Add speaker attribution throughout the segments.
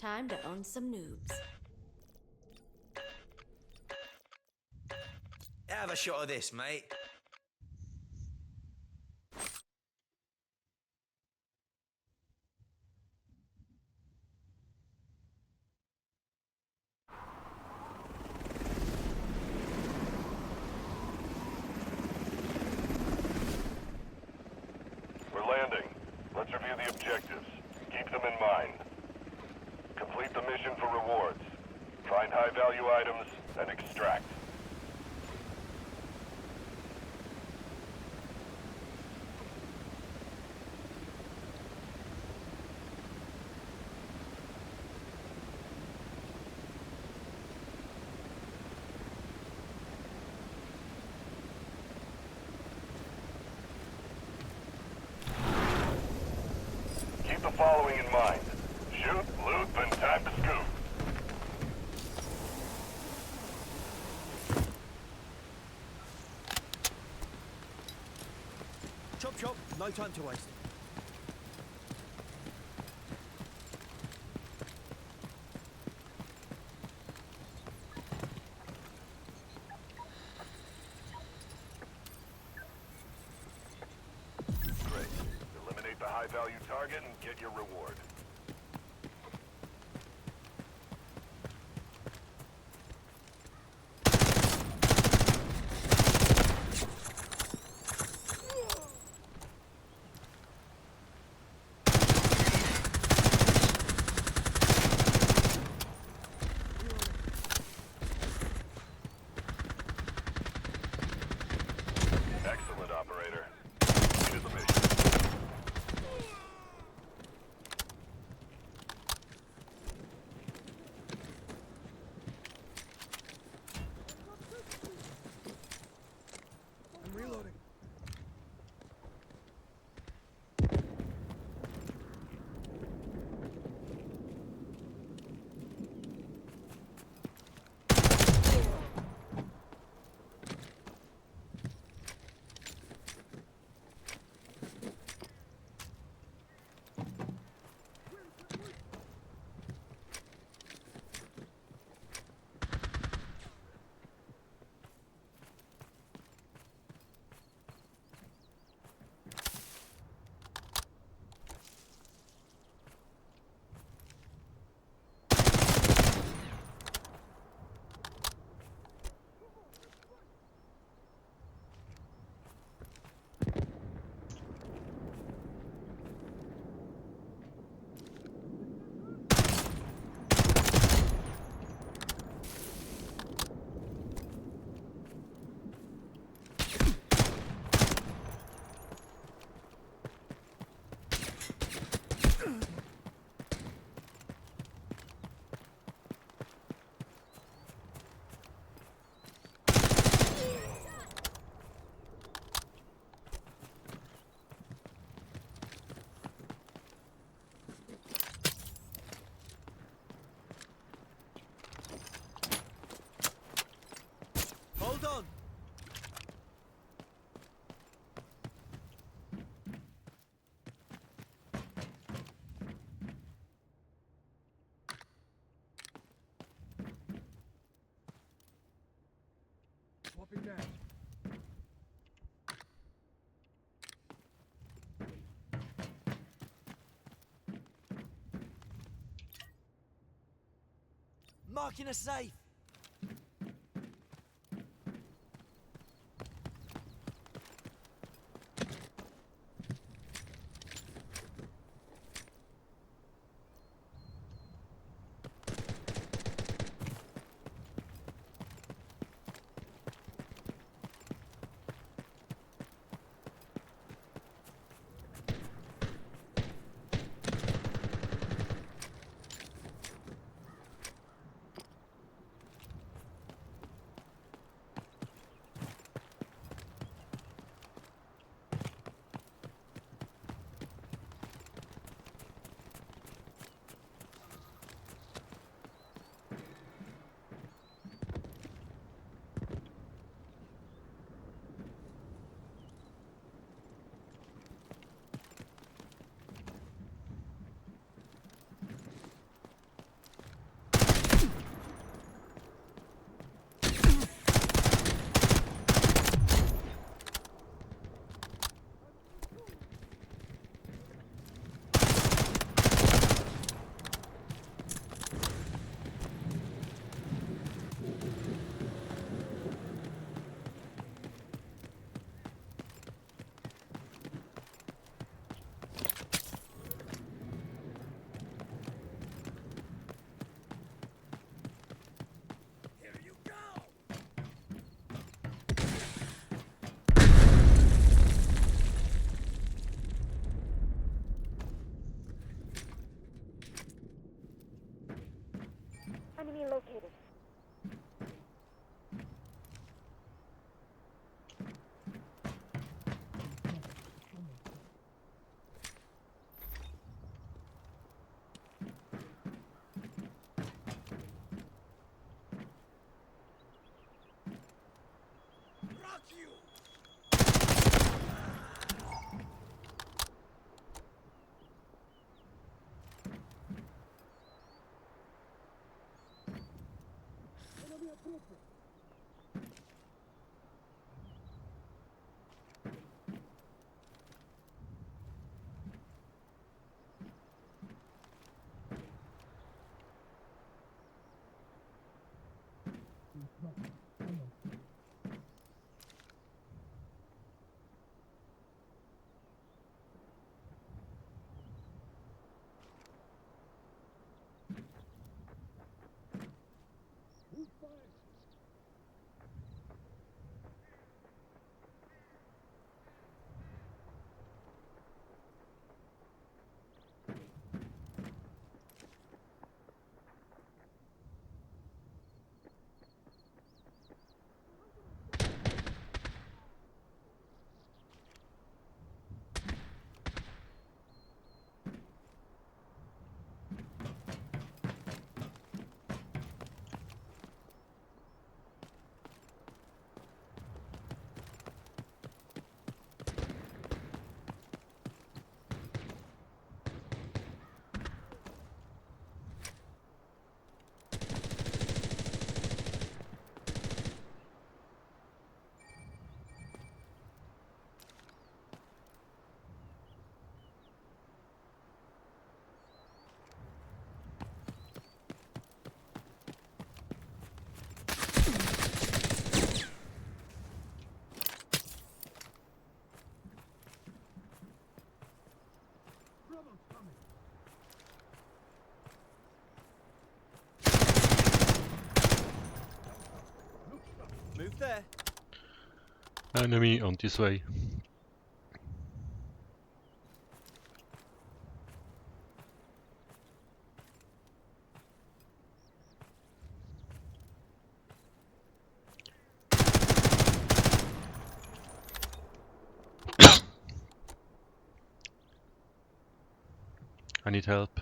Speaker 1: Time to own some noobs.
Speaker 2: Have a shot of this, mate.
Speaker 3: We're landing. Let's review the objectives. Keep them in mind. Complete the mission for rewards. Find high-value items and extract. Keep the following in mind. Shoot, loot, then time to scoop.
Speaker 4: Chop chop, no time to waste.
Speaker 3: Great. Eliminate the high-value target and get your reward. Excellent, operator. Completed the mission.
Speaker 4: I'm reloading. Hold on. Swapping down. Marking a safe.
Speaker 1: Enemy located.
Speaker 4: Rock you! Move there.
Speaker 5: Enemy on this way. I need help.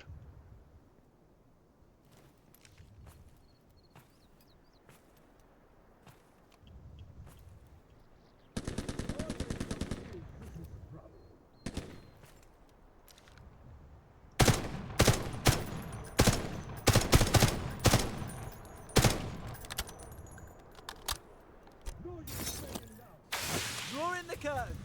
Speaker 4: Draw in the curtains.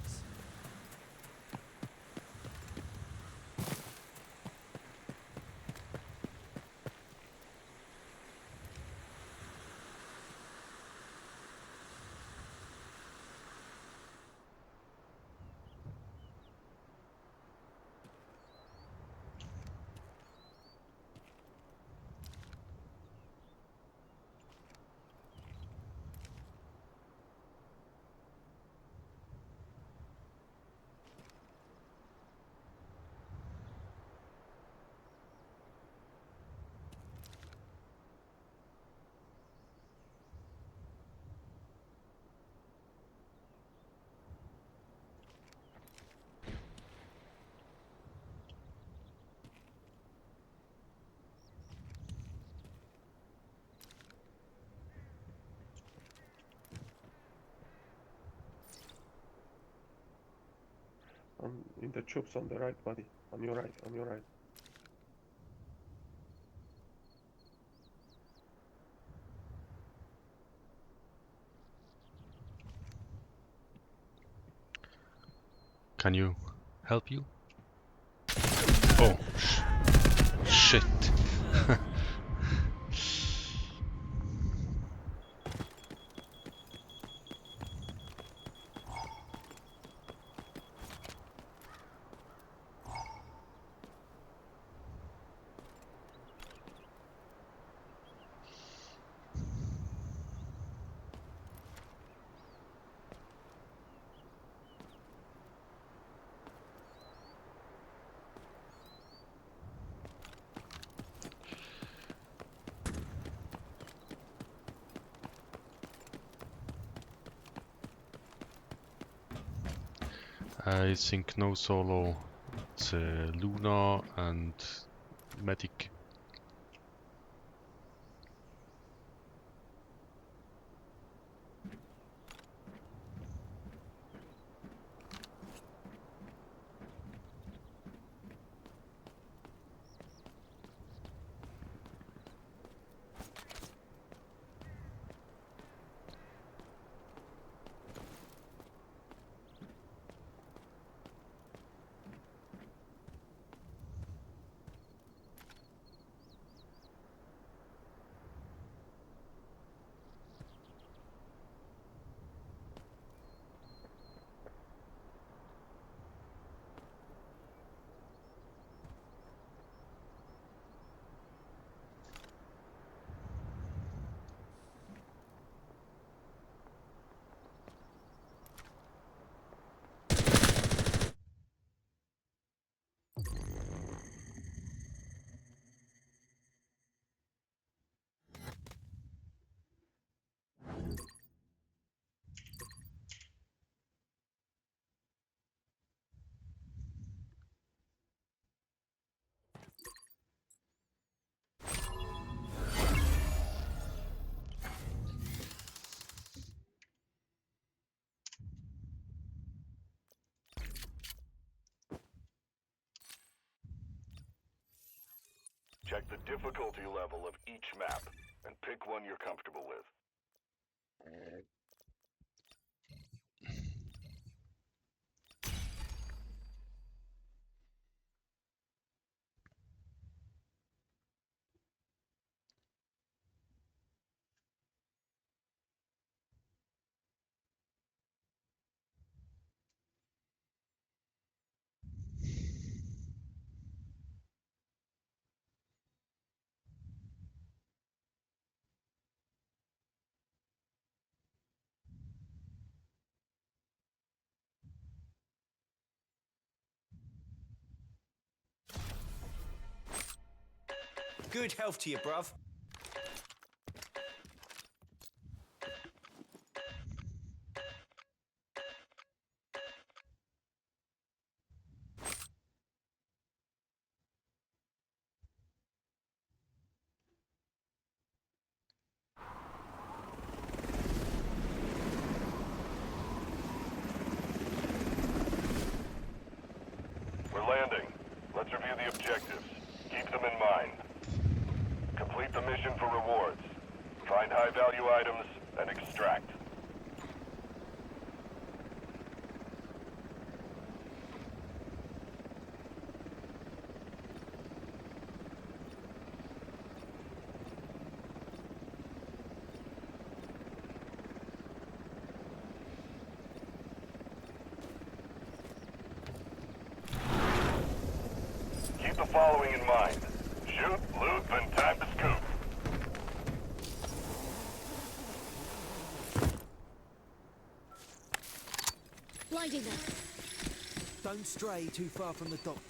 Speaker 6: In the troops on the right, buddy. On your right, on your right.
Speaker 5: Can you help you? Oh, shit. I think no solo. It's Luna and Medic.
Speaker 3: Check the difficulty level of each map and pick one you're comfortable with.
Speaker 2: Good health to you, bruv.
Speaker 3: We're landing. Let's review the objectives. Keep them in mind. Complete the mission for rewards. Find high-value items and extract. Keep the following in mind. Shoot, loot, then time to scoop.
Speaker 1: Blinding them.
Speaker 4: Don't stray too far from the doctor.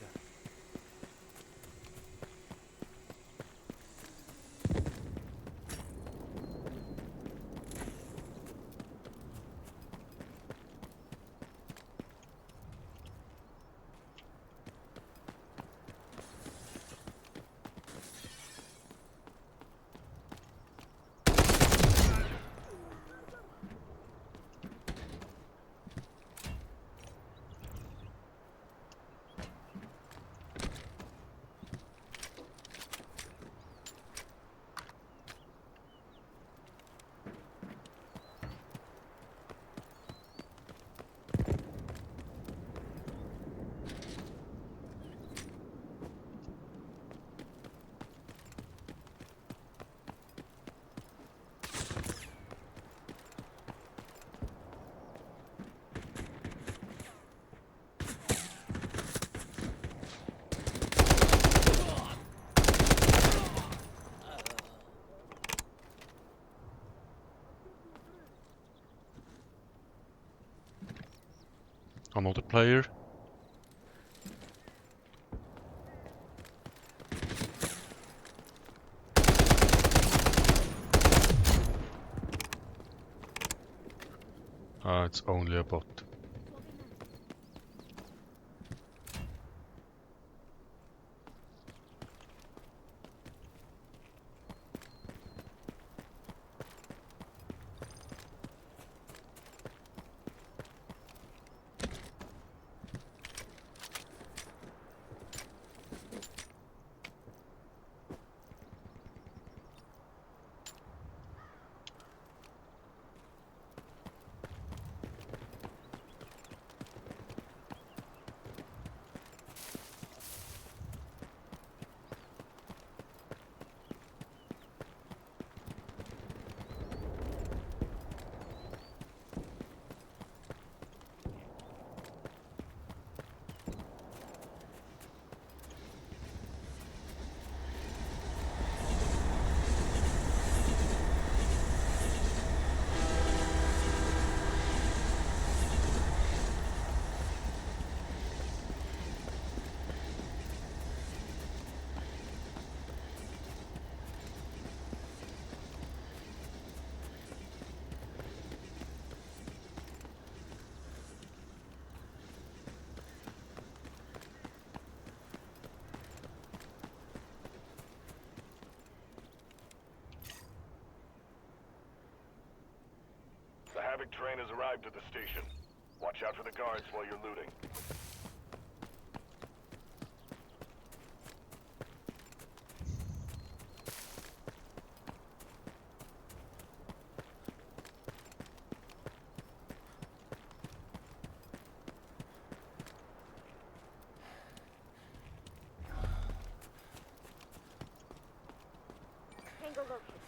Speaker 5: Another player. Ah, it's only a bot.
Speaker 3: Pacific train has arrived at the station. Watch out for the guards while you're looting.
Speaker 1: Tango located.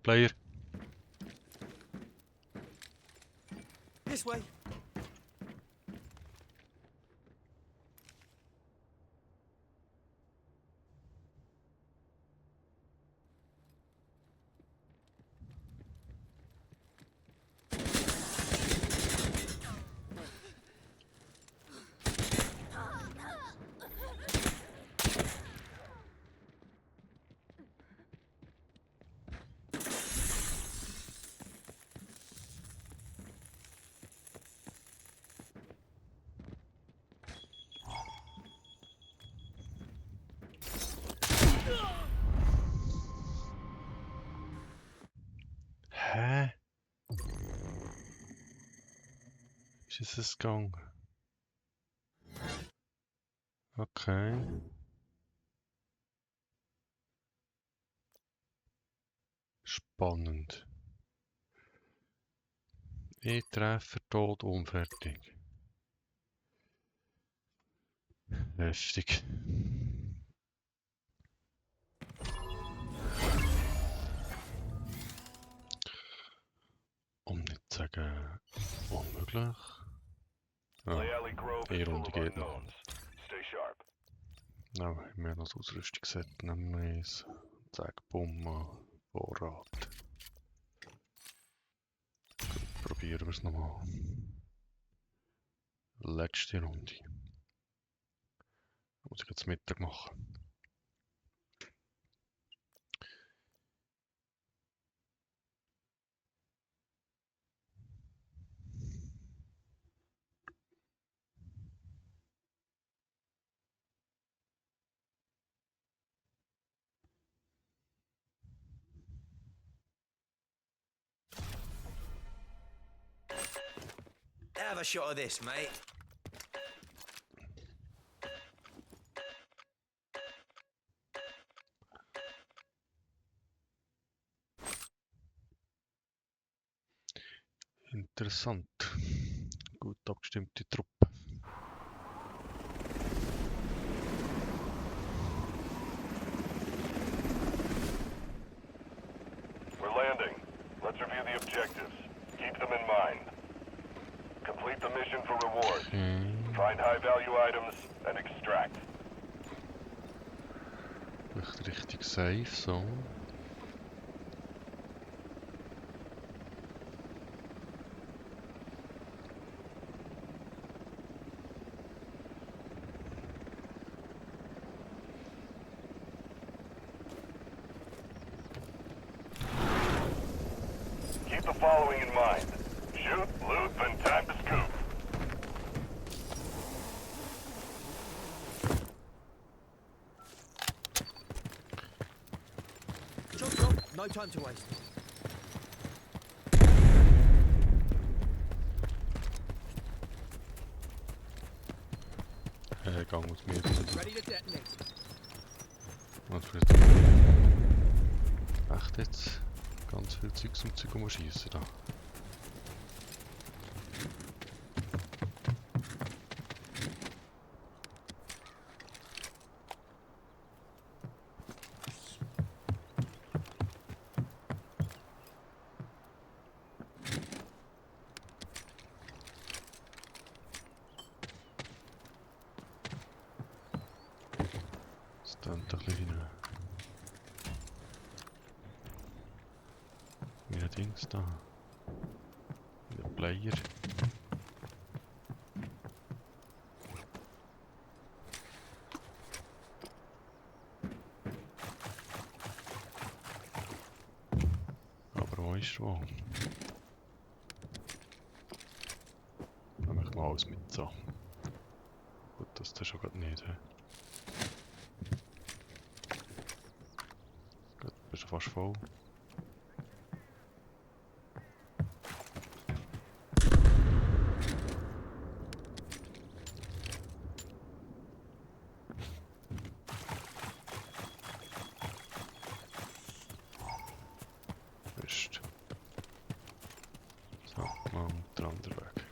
Speaker 5: Player.
Speaker 4: This way.
Speaker 5: Hä? Ist es gegangen? Okay. Spannend. E-Treffer, tot, unfertig. Heftig. Um nicht zu sagen, unmöglich. Ja,
Speaker 3: Layali Grove
Speaker 5: die
Speaker 3: is full
Speaker 5: Runde
Speaker 3: of
Speaker 5: geht noch.
Speaker 3: unknowns. Stay sharp.
Speaker 5: Ja, wir haben noch das Ausrüstungsset, nehmen wir eins. Zack, bumm, Vorrat. Gut, probieren wir es nochmal. Letzte Runde. Muss ich jetzt Mittag machen.
Speaker 2: Have a shot of this, mate.
Speaker 5: Interessant. Gut abgestimmte Truppe.
Speaker 3: We're landing. Let's review the objectives. Keep them in mind. Complete the mission for rewards. Find high-value items and extract.
Speaker 5: Vielleicht richtig safe, so.
Speaker 3: Keep the following in mind. Shoot, loot, then time to scoop.
Speaker 4: Jump. No time to waste.
Speaker 5: Gang aus mir.
Speaker 4: Ready to detonate.
Speaker 5: Und vielleicht. Echt jetzt? Ganz viel Zeugs um Zeug schießen da. Das tönt doch ein bisschen wie ein Dings da. Wie ein Player. Aber wo ist wo? Nehme ich mal alles mit so. Gut, das ist schon gerade nicht. He? Gut, bist du fast voll. Mist. So, mal der andere Weg.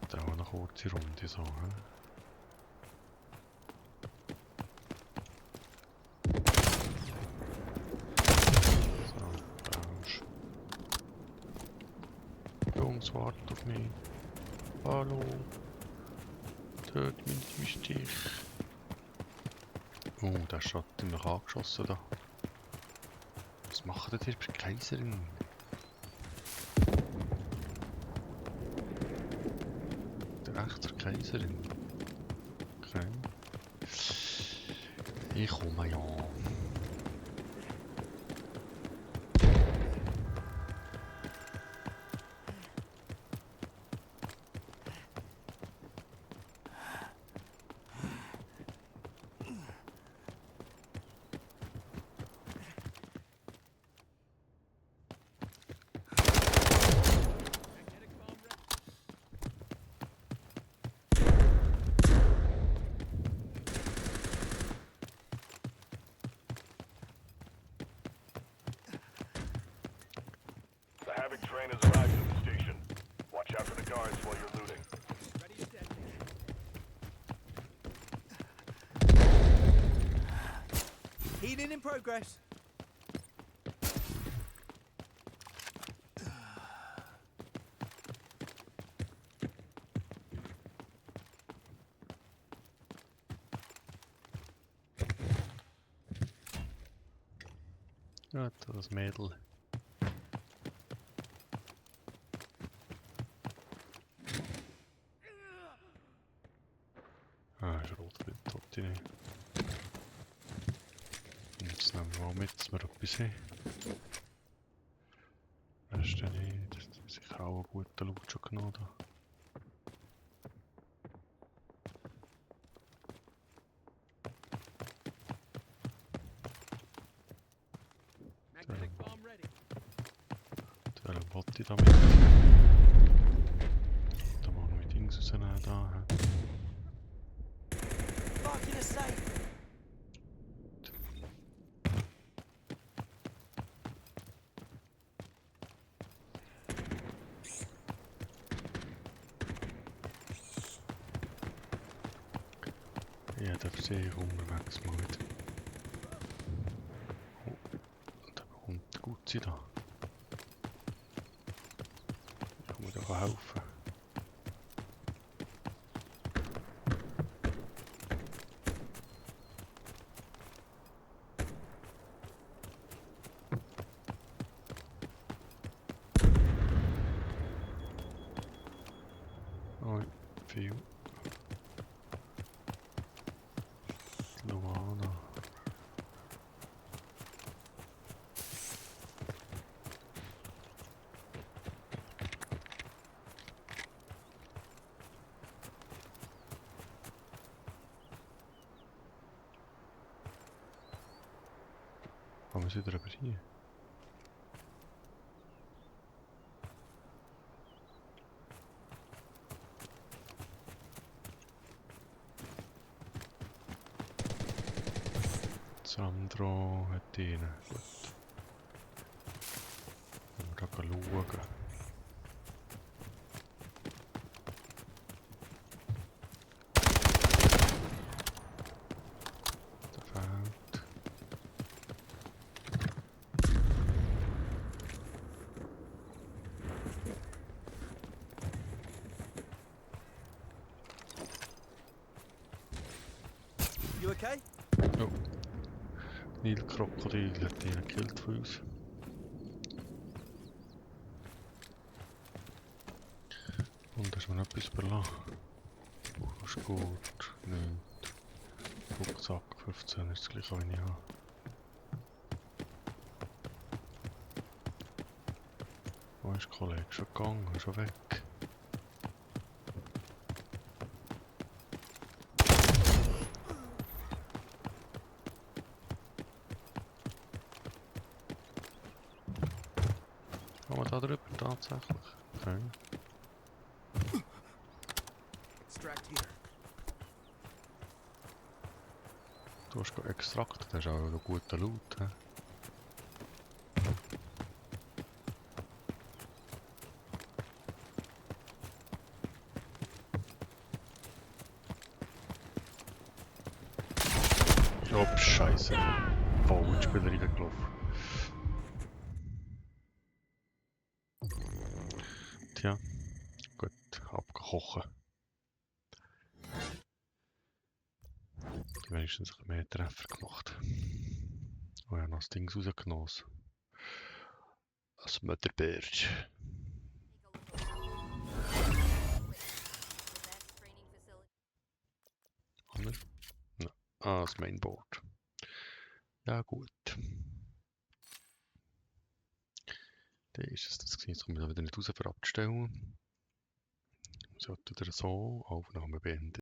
Speaker 5: Da auch eine kurze Runde so. He? So, Tausch. Jungs, wartet auf mich. Hallo. Töt mich im Stich. Oh, der hat mich angeschossen da. Was macht ihr bei Kaiserin? Der echte Kaiserin. Okay. Ich komme ja.
Speaker 3: The Havoc train has arrived at the station. Watch out for the guards while you're looting.
Speaker 4: Ready to detonate. Healing in progress.
Speaker 5: Ja, das Mädel. Ah, ist rot, tot die nicht. Und jetzt nehmen wir mal mit, dass wir etwas haben. Das ist ja nicht. Das ist sicher auch einen guten Loot schon genommen da.
Speaker 4: Magnetic bomb ready.
Speaker 5: Der wollte ich damit. Da mal noch Dings rausnehmen da.
Speaker 2: Marking a safe.
Speaker 5: Ja, der Verseher unterwegs mal wieder. Oh, da kommt der Gutzi da. Ich muss dir helfen. Oh, viel. Luana. Haben wir sie wieder hier? Sandro hat ihn. Gut. Dann wir da schauen. Der fehlt.
Speaker 4: You okay?
Speaker 5: Oh. Nilkrokodil hat ihn gekillt von uns. Und da ist mir noch etwas belassen. Ist gut. Nicht. Rucksack 15 ist das gleiche, wie ich habe. Wo ist der Kollege? Schon gegangen? Schon weg? Kommen wir da drüber tatsächlich? Okay.
Speaker 4: Extract here.
Speaker 5: Du hast Extrakt, das ist auch ein guter Loot. He? Oh, Scheiße. Voll in die Spieler reingelaufen. Tja, gut, abgekochen. Wenigstens ein bisschen mehr Treffer gemacht. Oh ja, noch das Ding rausgenommen. Das Mutterbärtsch. Oder? Ja. Ah, das Mainboard. Ja, gut. Dann ist es das gewesen. Jetzt kommen wir wieder nicht raus für abzustellen. Wir sollten wieder so Aufnahme beenden.